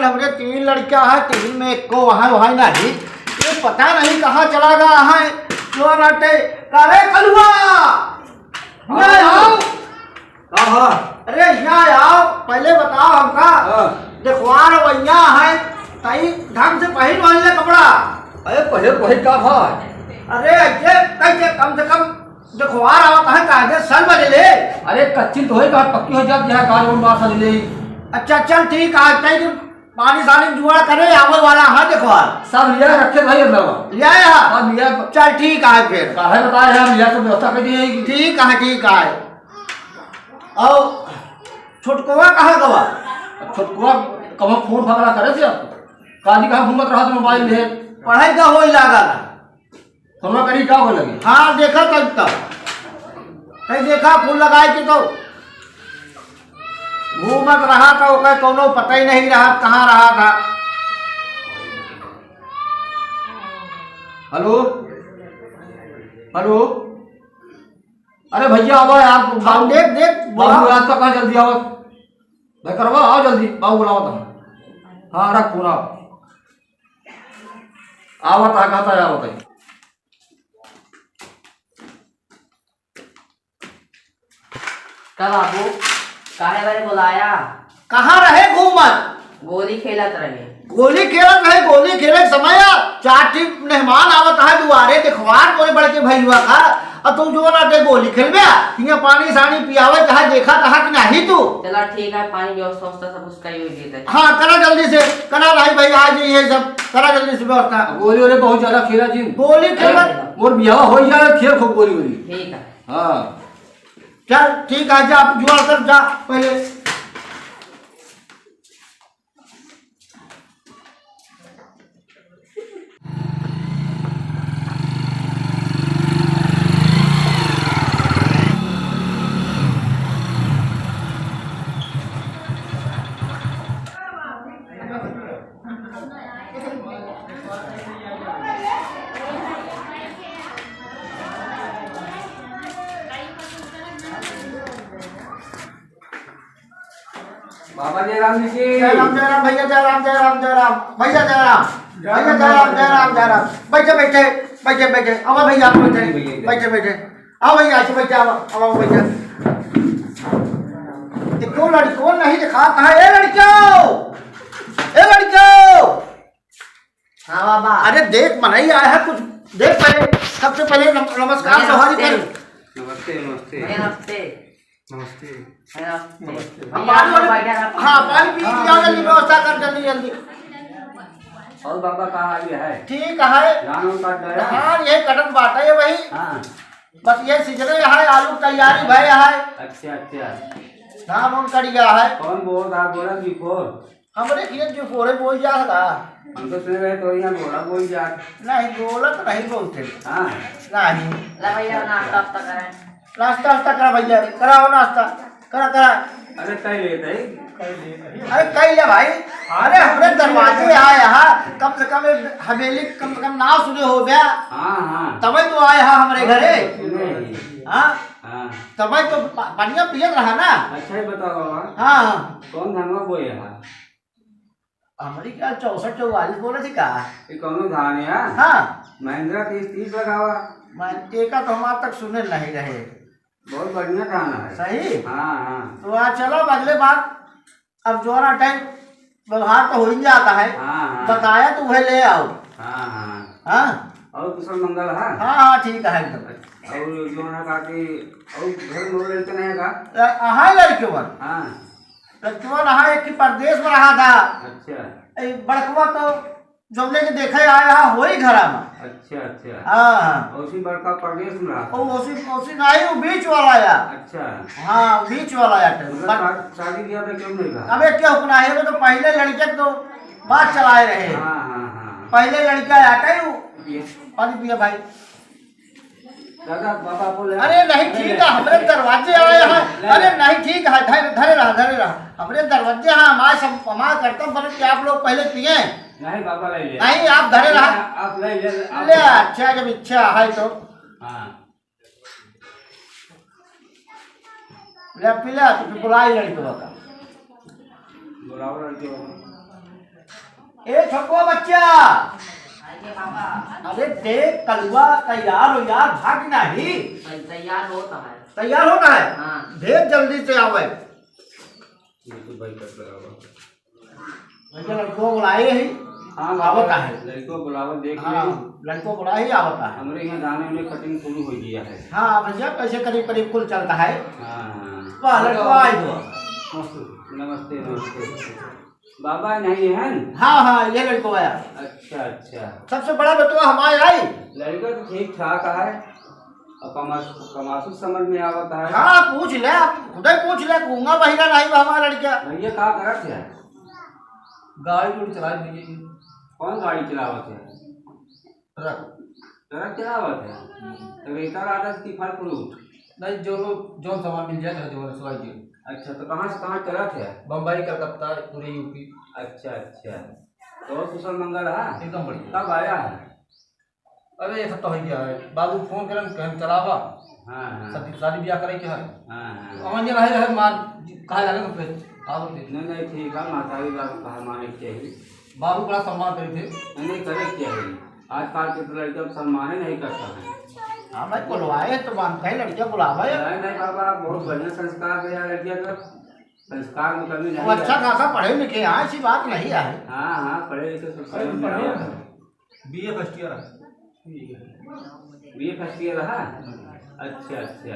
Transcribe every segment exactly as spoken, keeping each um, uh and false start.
हमरे तीन लड़का है, तीन में एको वहाँ, वहाँ नहीं। ये पता नहीं कहाँ चला गया है। जो नाटे, अरे कलुआ, यहाँ आओ। का भा? अरे यहाँ आओ, पहले बताओ हमका। हाँ। देखवार वैया है, तई ढंग से पहिर वहिर ले कपड़ा। अरे पहिर, पहिर का भा? अरे ऐसे कैसे, कम से कम देखवार आवत है, कायदे सल बजे ले। अरे कच्चिन तो होई, का पक्की हो जात, यहाँ का लोन बात ले। अच्छा चल ठीक है, कई दिन पानी सानी जुगाड़ करे, आवल वाला है देखवार। सब लिया रखे भाई अंदर। लिया है? सब लिया। चल ठीक है फिर। काहे बताए हम, लिया तो व्यवस्था कर दी जाएगी। ठीक है, ठीक है। और छोटकवा कहाँ गवा? छोटकवा कहाँ फोन फकरा करे थे आपको? काजी कहाँ घूमत रहा तो मोबाइल में? पढ़ाई का होई लागा ना। फोनवा करी का हो लगे? हाँ, देखा तब तब। कहीं देखा फोन लगाए के तो घूमत रहा था, ओकर कौनो पता ही नहीं रहा, कहाँ रहा था। हेलो, हेलो, अरे भैया, आवा यार, बाबू, देख, देख, बाबू, बुला। रात का कहाँ जल्दी आवत? भाई करवा, आओ जल्दी, बाबू बुलावत है। हाँ, रख फोन, आओ। आवत है, कहता है, आवत है। का बाबू, काहे बरे बुलाया? कहाँ रहे घूमत? गोली खेलत रहे। गोली खेलत रहे, गोली खेले के समय चार ठी मेहमान आवत है दुआरे, देखवार तोरे बड़के भैया का, और तू जो ना दे गोली खेलबे, हियाँ पानी सानी पियावे चाहे देखा कहा कि नहीं तू। चला ठीक है, पानी व्यवस्था व्यवस्था सब उसका ही हो गया। हाँ, करा जल्दी से, करा भाई, भाई आ जाइए सब, करा जल्दी से व्यवस्था। गोली वोली बहुत ज्यादा खेला जिन। गोली खेलत। मोर बियाह हो जाए, खेल खूब गोली वोली। ठीक है। हाँ। चल, ठीक है, जा, आप जुगाड़ कर, जा, पहले। बाबा जयराम जी की। जय राम, जय राम भैया, जय राम, जय राम, जय राम। भैया जय राम, जय भैया राम, जय राम, जय राम, जय राम। जय राम। बैठे, बैठे, बैठे, बैठे। आवा भैया, आप बैठे। भैया, बैठे, बैठे। आओ भैया, ऐसे बैठे, आओ, आओ, बैठे। ये क्यों लड़की, कौन नहीं दिखा, कहाँ, ए लड़कियों, ए लड़कियों। हाँ बाबा। अरे देख, मनई आया है, कुछ देख पहले, सबसे पहले नम-, नमस्कार, भैया, जोहारी नमस्ते। कर। नमस्ते, नमस्ते। भैया, नमस्ते। नमस्ते। भैया, नमस्ते। भैया, पानी आप लोग वाले, बैठे रहो। हाँ, पानी पी के आओ, जल्दी व्यवस्था कर, जल्दी, जल्दी। और बाबा का हाल है? ठीक है। धान उन काट गया? धान ये कटत बाटे है भाई। हाँ। बस ये सिजरे है, आलू तैयारी भय है। अच्छा, अच्छा। धान उन कट गया है। कौन बोल रहा, बोला कि बोल? हमरे खेत जो कोरे बोल जात का। हम तो सुने रहे तो यहाँ गोला बोल जात। नहीं, गोला तो नहीं बोलते। हाँ। नहीं। ला भैया, नाश्ता वास्ता करें। नाश्ता वास्ता करा भैया, कराओ नाश्ता। करा, करा। अरे, कई लेत है। अरे, कई ले भाई। अरे, हमरे दरवाजे आए हा, कम से कम एक हवेली, कम से कम नाव सुने हो गया। हाँ, हाँ। तबे तो आए हा हमरे घरे। सुने ही। हाँ। हाँ। तबे तो पा-, पानिया पियत रहा ना। अच्छा, ये बताओ बाबा। हाँ। कौन धनवा बोए हा? हमरी क्या चौसठ चौवालीस बोले थी का? ये कौनो धान है? हाँ। महिंद्रा तीस तीस लगावा। मैं एका तो हमार तक सुने नहीं रहे। बहुत बढ़िया धान है। सही? हाँ, हाँ। तो आज चलो, अब अगले बार, अब जोरा टाइम व्यवहार तो हो ही जाता है। हाँ, हाँ। बताया तो वह ले आओ। हाँ, हाँ। हाँ? और कुशल मंगल है? हाँ, हाँ, ठीक है एकदम। और जो है का कि, और घर में और लड़के नहीं है का? अ, हाँ, लड़के वन। हाँ। लड़कवा रहा एक ही परदेश में रहा था। अच्छा। ए, बड़कवा तो जौने के देखे आया हा, होई घरा में। अच्छा, अच्छा। हाँ, हाँ। उसी बड़का परदेश में रहा था। ओ, उसी, उसी नहीं, वो बीच वाला या। अच्छा। हाँ, बीच वाला या। मतलब बड़- शा-, शादी ब्याह तो क्यों नहीं रहा? अबे, क्यों ना है, वो तो पहले लड़के तो बात चलाए रहे। हाँ, हाँ, हाँ। पहले लड़का आटे वो। ये। पानी पिए भाई। दादा, बाबा बोले। अरे नहीं, ठीक है, हमरे दरवाजे आए हैं। ले, अरे ले। नहीं, ठीक है, धरे, धरे रहा, धरे रहा। हमरे दरवाजे हैं, हमारे सब, हमारे कर्तव्य बने कि आप लोग पहले पिए। नहीं, बाबा ले ले। नहीं, आप धरे रहा। आप ले ले, आप ले, ले। अच्छा, जब इच्छा है तो। हाँ। ले, पी ले, तो फिर बुलाई लड़के का। बुलाओ लड़के का। ए छोटको बच्चा, आइए बाबा। अरे देख, कलुआ तैयार हो यार, भाग नहीं। तै-, तैयार होता है। तैयार होता है? हाँ। भेज जल्दी से आवे। ये तो भाई कट लगा हुआ। भैया लड़को बुलाए ही, हाँ, आवत है। लड़को बुलावत देख हाँ, ले। लड़को बुलाए ही आवत है। हमरे यहाँ धान में cutting शुरू हो गया है। हाँ भैया, कैसे करीब करीब कुल चलता है। हाँ, हाँ। वाह, लड़को आए दो। नमस्ते, नमस्ते, नमस्ते। बाबा नहीं है? हाँ, हाँ, ये लड़को आया। अच्छा, अच्छा। सबसे बड़ा बेटवा हमारे आई। लड़का तो ठीक ठाक है, और कमास-, कमासु समझ में आवत है। हाँ, पूछ ले, आप खुद ही पूछ ले, गूंगा बहिरा नहीं बा हमारा लड़का। भैया का करत है? गाड़ी उड़ी चलाए भैया ये। कौन गाड़ी चलावत है? ट्रक। ट्रक चलावत है? हम्म। तो रेता लादत की फल फ्रूट? नहीं, जो लोग, जौन सामान मिल जाए, जो, जो सवाई दे। अच्छा, तो कहाँ से कहाँ चलत है? बम्बई, कलकत्ता, पूरे यूपी। अच्छा, अच्छा। तो और कुशल मंगल है? एकदम बढ़िया। कब आया है? अरे, एक हफ्ता हो गया है। बाबू फोन करन, कहन चलावा। हाँ, हाँ। सब शादी ब्याह करे के है। हाँ, हाँ। तो अमन ये रहे, रहे मार, कहा लगे तो फिर, का बोलते? नहीं, नहीं, ठीक है, माता भी बाबू कहा माने के चाहिए। बाबू बड़ा सम्मान करे थे। नहीं, नहीं, करे के चाहिए। आजकल के तो लड़के अब सम्मान ही नहीं करता है। हाँ भाई, बुलवाए तो मानता है, लड़के बुलावे। नहीं, नहीं बाबा, बहुत बढ़िया संस्कार है यार, लड़किया का संस्कार में कमी वो नहीं अच्छा है। खासा पढ़े लिखे हैं, ऐसी बात नहीं है। हाँ, हाँ, पढ़े लिखे सब अरे, समझ में पढ़े आया हैं। है। बीए first year है। बीए first year है? अच्छा, अच्छा।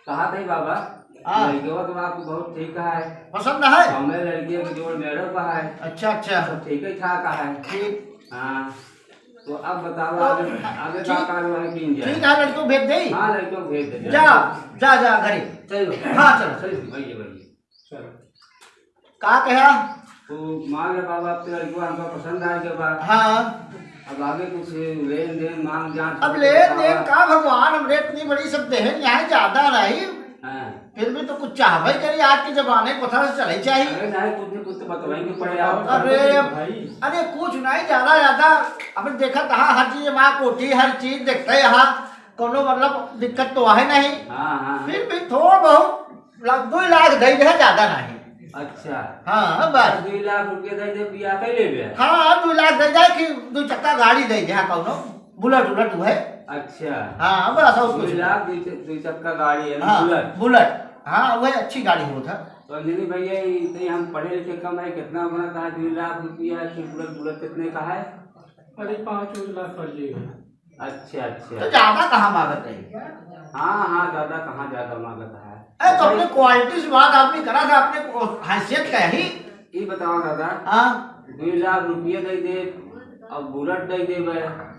कहा थे बाबा, हाँ। लड़कवा तो आपको बहुत ठीक है। पसंद है? हमें लड़कियों की जोड़ मेरे का है। अच्छा, अच्छा। सब ठीक ही ठाक है। ठीक। हाँ। तो अब बताओ तो आगे, आगे का ठीक, कार्रवाई की जाए? ठीक है, लड़कों भेज दे। हाँ, लड़कों भेज दे। जा, जा, जा, घरे। चलो। हाँ, चलो। चलो, भैया, भैया। चलो। का कहा? तो मान ले बाबा, अब तो लड़कवा हमका पसंद आ गया बा। हाँ। अब आगे कुछ लेन देन, मांग जांच अब कुछ लेन देन बतावा। का भगवान, हमरे इतनी बड़ी सब देहन यहाँ ज्यादा नहीं। हाँ। फिर भी तो कुछ चाहबे करी, आज के जमाने को पता से चले चाहिए। अरे नहीं, कुछ नहीं, कुछ तो बतवाएंगे पड़े यार। अरे, भाई। अरे कुछ नहीं, ज्यादा, ज्यादा अब देखत हाँ, हर चीज, माँ कोठी, हर चीज देखते यहाँ, कोनो मतलब दिक्कत तो है नहीं। हाँ, हाँ। फिर भी थोड़ बहुत लाख, दो लाख दे दे, ज्यादा नहीं। अच्छा। हाँ, बस। दो लाख रुपया दे दे, बियाह कर लेबे। हाँ, दो लाख दे दे कि दो चक्का गाड़ी दे दे, हाँ, कौनो बुलेट उलेट हुए। अच्छा। हाँ, बस और दो कुछ लाख नहीं। दो च-, दो चक्का गाड़ी है, हाँ, बुलेट। बुलेट। हाँ, वह अच्छी गाड़ी हो था। तो अंजनी भैया, ये इतने हम पढ़े लिखे कम है, कितना बनत है दो लाख रुपया कि बुलेट, बुलेट कितने का है? अरे, पाँच लाख पड़ जाएगा। अच्छा, अच्छा। तो ज्यादा कहाँ मांगत है? हाँ, हाँ, ज्यादा कहाँ ज्यादा मांगत है? अरे, तो अपने quality से बात आदमी करा था, अपने को हैसियत का ही। ये बताओ दादा, हाँ। दो लाख रुपया दे दे, अब बुलेट दे दे बे,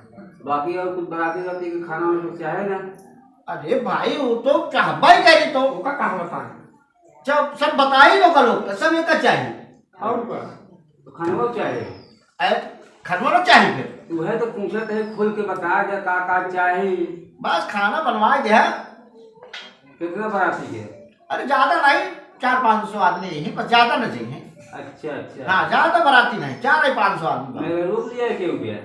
बाकी और कुछ बराती राती के खाना वाना कुछ चाहे ना? अरे भाई, वो तो चाहबा ही करी तो। ओका कहाँ बताएं? जब सब बताई लोग, लोग सब एक चाहिए। और का? तो खानवा चाहे। अरे, खनवा ना चाही फिर। तू है तो पूछत है, खुल के बता दे का का चाही। बस खाना बनवा दे है। कितना बराती है? अरे ज्यादा नहीं, चार पाँच सौ आदमी यही, बस ज्यादा ना चाहिए। अच्छा, अच्छा। हाँ, ज्यादा बराती नहीं, चार ही पाँच सौ आदमी बस। मेरे रूप लिया क्यों गया?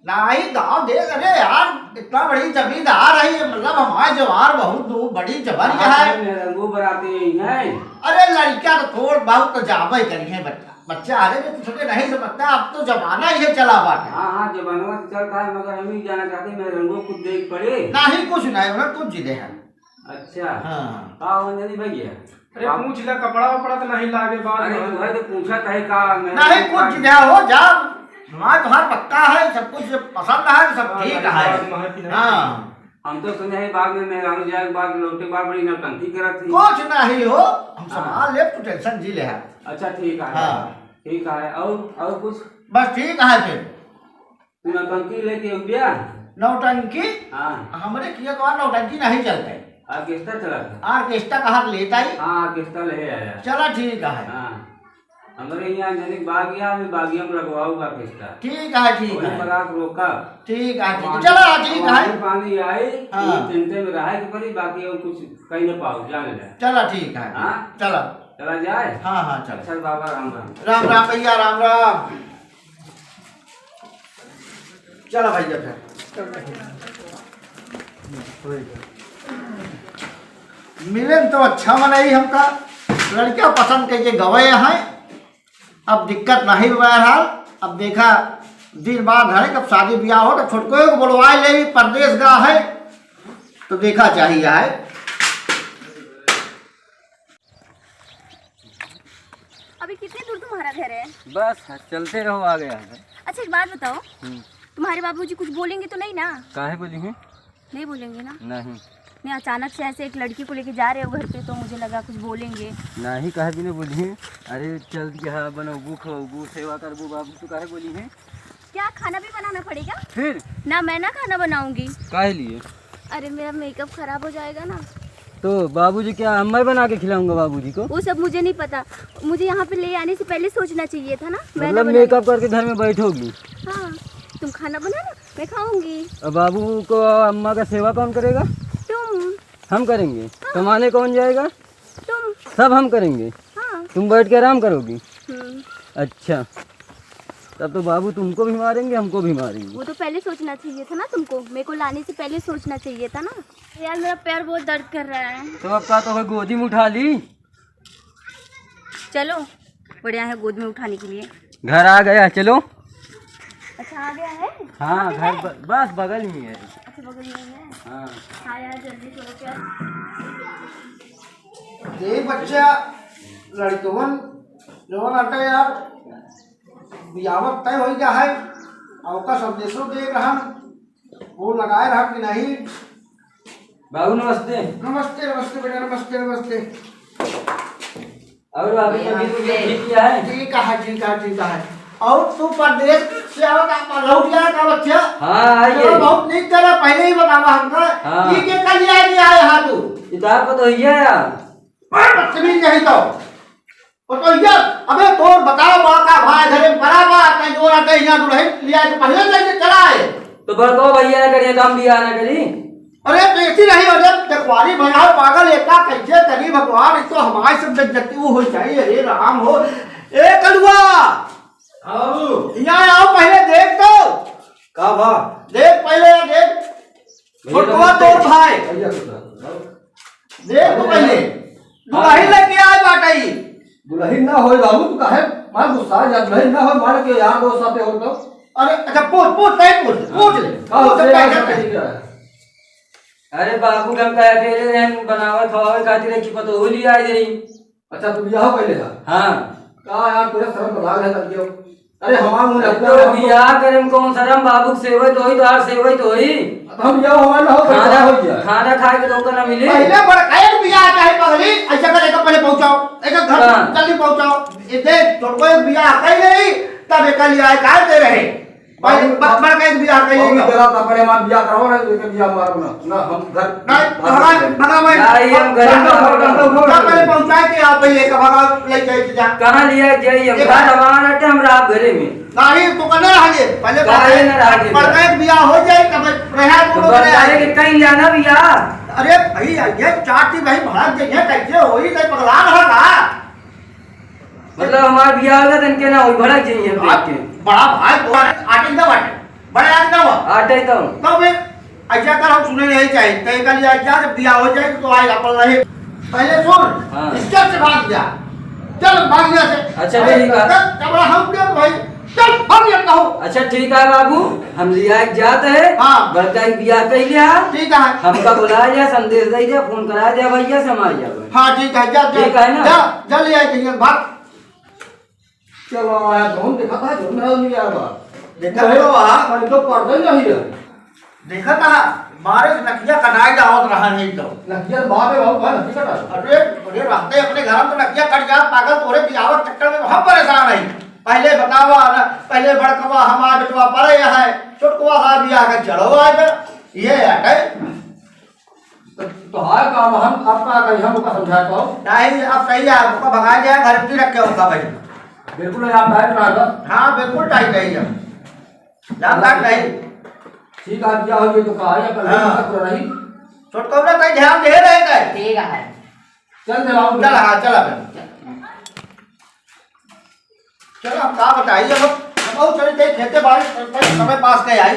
नहीं, गाँव देख, अरे यार, इतना बड़ी जमींदार है ये, मतलब हमारे जवार बहुत दू-, बड़ी जबर हाँ, है। मेरे रंगू बराती यही है। अरे लड़कियाँ तो थोड़ बहुत तो जाबे करी है बच्चा। बच्चा, अरे, जो तुझे नहीं समझता, अब तो जमाना ये चला बाटे। हाँ, हाँ, जमाना तो चलता है, मगर हम ही जाना चाहते हैं, मेरे रंगों को देख पड़े। नहीं, कुछ नहीं, उन्हें कुछ जी दे हैं। अच्छा। हाँ। का हो अंजनी भैया? अरे, आप पूछ ले, कपड़ा वपड़ा तो नहीं लागे, बात अरे, नहीं। तू है तो पूछा था का, मैं नहीं, कुछ जी दे हो, जा, हमारा तुम्हारा पक्का है, सब कुछ पसंद है, सब हाँ, ठीक भाई, है। बात नहीं। हाँ। हम तो सुने हैं बाद में मेहरारू जाए के बाद लौटे के बाद बड़ी नौटंकी करत थी। कुछ नहीं हो, हम हाँ। संभाल लेब, तू tension जी ले है। अच्छा, ठीक है। हाँ। ठीक है, और, और कुछ? बस ठीक है फिर। तू नौटंकी लेके अउबिया? नौटंकी? हाँ। हमरे किया तो नौटंकी नहीं चलते। Orchestra चला था। Orchestra कहाँ लेता ही? हाँ, orchestra ले आया। चला ठीक है। हाँ। हमरे यहाँ जनिक बागिया, अभी बागिया में लगवाऊंगा orchestra। ठीक है, ठीक वही है। पर आप रोका। ठीक है, ठीक है। हमारे चला, ठीक है। पानी, पानी आई, हाँ। ये चिंते में रहा कि परी, बाकी और कुछ कहीं ना पाओ, जाने दे। चला, ठीक है। हाँ? चला। चला जाए? हाँ, हाँ, चला। अच्छा बाबा, राम राम। राम राम भैया, राम राम। चला भैया फिर। मिलन तो अच्छा मनई हमका, लड़का पसंद करके गवे हैं, अब दिक्कत नहीं बा बहरहाल। अब देखा, दिन बाद है, कब शादी ब्याह हो, तो छोटको को बुलवाए ले, परदेस गा है, तो देखा चाहिए है। अभी कितनी दूर तुम्हारा घर है? बस, चलते रहो, आ गया है। अच्छा, एक बात बताओ, हम्म। तुम्हारे बाबूजी कुछ बोलेंगे तो नहीं ना? काहे बोली हैं? नहीं बोलेंगे ना? नहीं। नहीं, अचानक से ऐसे एक लड़की को लेके जा रहे हो घर पे, तो मुझे लगा कुछ बोलेंगे। नहीं, काहे भी नहीं बोली हैं। अरे, चल दिया है, बनौबू, खवौबू, सेवा करबू, बाबू, तो काहे बोली हैं? क्या खाना भी बनाना पड़ेगा? फिर? ना, मैं ना खाना बनाऊंगी। काहे लिए? अरे, मेरा मेकअप खराब हो जाएगा ना। तो बाबूजी, क्या मैं बना के खिलाऊंगा बाबूजी को? वो सब मुझे नहीं पता, मुझे यहाँ पे ले आने से पहले सोचना चाहिए था ना, मैं ना मतलब बनाऊंगी। मेकअप करके घर में बैठोगी? हाँ, तुम खाना बनाना, मैं खाऊंगी। और बाबू को, अम्मा का सेवा कौन करेगा? तुम। हम करेंगे। हाँ। कमाने कौन जाएगा? तुम। सब हम करेंगे। हाँ। तुम बैठ के आराम करोगी? हम्म। अच्छा, तब तो बाबू तुमको भी मारेंगे, हमको भी मारेंगे। वो तो पहले सोचना चाहिए था ना तुमको, मेरे को लाने से पहले सोचना चाहिए था ना। यार, मेरा पैर बहुत दर्द कर रहा है। तो अब का, तो गोदी में उठा ली। चलो, बढ़िया है गोद में उठाने के लिए। घर आ गया, चलो। अच्छा, आ गया है? हाँ, अभी घर है? ब-, बस बगल में है। अच्छा, बगल में है। हाँ। हाँ यार, जल्दी चलो क्या। देख बच्चा, लड़कवन जवन आटा यार, बियाह तय हो गया है, और का संदेशो दे रहन, वो लगाए रहन कि नहीं। बाबू नमस्ते। नमस्ते, नमस्ते बेटा, नमस्ते, नमस्ते। और बाबू, अरे, तबीयत नमस्ते। ठीक किया है? ठीक है, ठीक है, ठीक है। और तू परदेश से आवत, आप लौट गया का बच्चा? हाँ, आइए। चलो, बहुत नीक तरह पहले ही बतावा हमका। हाँ। ये के कल आए नहीं आए हाँ तू? ये तो आपको तो ही है यार। बड़ बदतमीज नहीं तो। पतोहिया, अबे तोर बताओ बा का भाई घरे में पड़ा बा, कहीं जोर आते यहाँ दुल्हन लिया के पहले लेके चला है। तो बड़को भैया ना करिए तो हम भी आना करी। अरे बेटी नहीं हो जब देखवारी भैया पागल एका कैसे करी भगवान, एक तो हमारे सब बेइज्जती हो जाए। अरे राम हो, ए कलुआ, आओ। यहाँ आओ पहले देख तो। का बा? देख पहले देख। भैया छोटवा तो तोर भाई। भैया तो था। देख तो पहले, दुल्हन लेके आए बाटई। दुल्हन ना होए बाबू, तू काहे मार गुस्सा जा? दुल्हन ना होए, मार के यार दोस्त साथे हो तो। अरे, अच्छा, पूछ, पूछ, नहीं पूछ, पूछ ले। का पूछ, होते क्या यार करते? अरे बाबू, हम का अकेले रहन, बनावे, खवावे खातिर एक पतोहू लिया जाई। अच्छा, तू बियाह पहले था? हाँ। का यार, तुझे शर्म तो लाग है, लड़कियों। अरे, हमार मुंह अरे, लगता तो है, हम तो बियाह करे में कौन शर्म, बाबू के सेवई तो होई, तोहार सेवई तो होई। अब हम बियाह हमार ना हो, खाना, बियाह हो गया। खाना खाए के तो ओकर ना मिली। पहले बड़का एक बियाह चाहे पगली, ऐसा कर, एक पहले पहुंचाओ, एक घर हाँ। जल्दी पहुंचाओ। ये देख, छोटको एक बियाह कर ले, तब एक लिया, काय दे रहे? भाई, बाबू, बचपन का एक बियाह कर बाबू, लेंगे। जरा सा पहले हमारा बियाह कराओ ना, एक बियाह मारो ना। ना, हम घर नहीं, बात भगा, करेंगे। भगा भाई। नहीं, हम घर जा, में जा, पहले पहुंचाए के आओ, पहले एक भगा लेके आए जा। कहाँ लिया जाइए? हम ये घर भाई। हमारा हटे, हम रहा घरे में। नहीं, तो करना रह गए। पहले काहे भगा, ना रह गए? बड़का एक बियाह हो जाए, तब रहा तो तो बड़का रह के गए। कहीं जाना बियाह? अरे भाई, ये चाटी भाई भड़क गई है, कैसे होई, नहीं पगला रहा था। मतलब हमार बियाह होगा तो इनके ना होई, भड़क जाइए हम आप देख के। बड़ा भाई, बड़ा आटे ना बाटे, बड़ा आटे ना हुआ। आटे तो। तब फिर ऐसा कर हम सुने नहीं चाहिए, तय कर लिया, जा जब बियाह हो जाए तो आए अपन रहे। पहले सुन, हाँ। इस चल से भाग जा, चल भाग जा से। अच्छा, अरे, ठीक है। चल, चल, हम क्या भाई, चल, हम ये कहो। अच्छा, ठीक है बाबू, हम लिया के जाते हैं। हाँ। बड़का एक बियाह कर लिया। ठीक है। हमका बुला लिया, संदेश दे दिया, फोन करा दिया भैया से, हम आ जाओ। हाँ, ठीक है, जा, जा, ठीक है ना? जा, जा ले आए भैया, भाग। चलो, आया, जौन देखा था, जौन रहा, नहीं आया बा। देखा नहीं, तो वहाँ। पर तो पर्दा ही नहीं है। देखा था, मारे से नकिया कटाए जावत रहा नहीं तो। नकिया तो बाप है, बाबू, कहाँ नकिया कटा? अरे, अरे, रहते अपने घर में तो नकिया कट जात, पागल, तोरे बियाह के चक्कर में तो हम परेशान हैं। पहले बतावा ना, पहले बड़कवा हमार बेटवा पढ़े है, छोटकवा साहब बियाह के चलो आए थे, ये हटे। तो, तो हाय काम हम, अब का करी, हम ओका समझाए पाओ? नहीं, अब सही है, ओका भगा दिया, घर में रख के ओका भाई। बिल्कुल, आप टाइट रहा बस। हाँ, बिल्कुल टाइट है ये। जान बात नहीं। ठीक है, क्या हो गया तो कहा, या कल हाँ। तक रही। छोटकौना कहीं ध्यान दे रहे थे। ठीक है। चल, चल, आओ। चल, हाँ, चल अब। चलो, हम का बताई, अब हम चले थे खेते बाड़ी, समय पास के आई।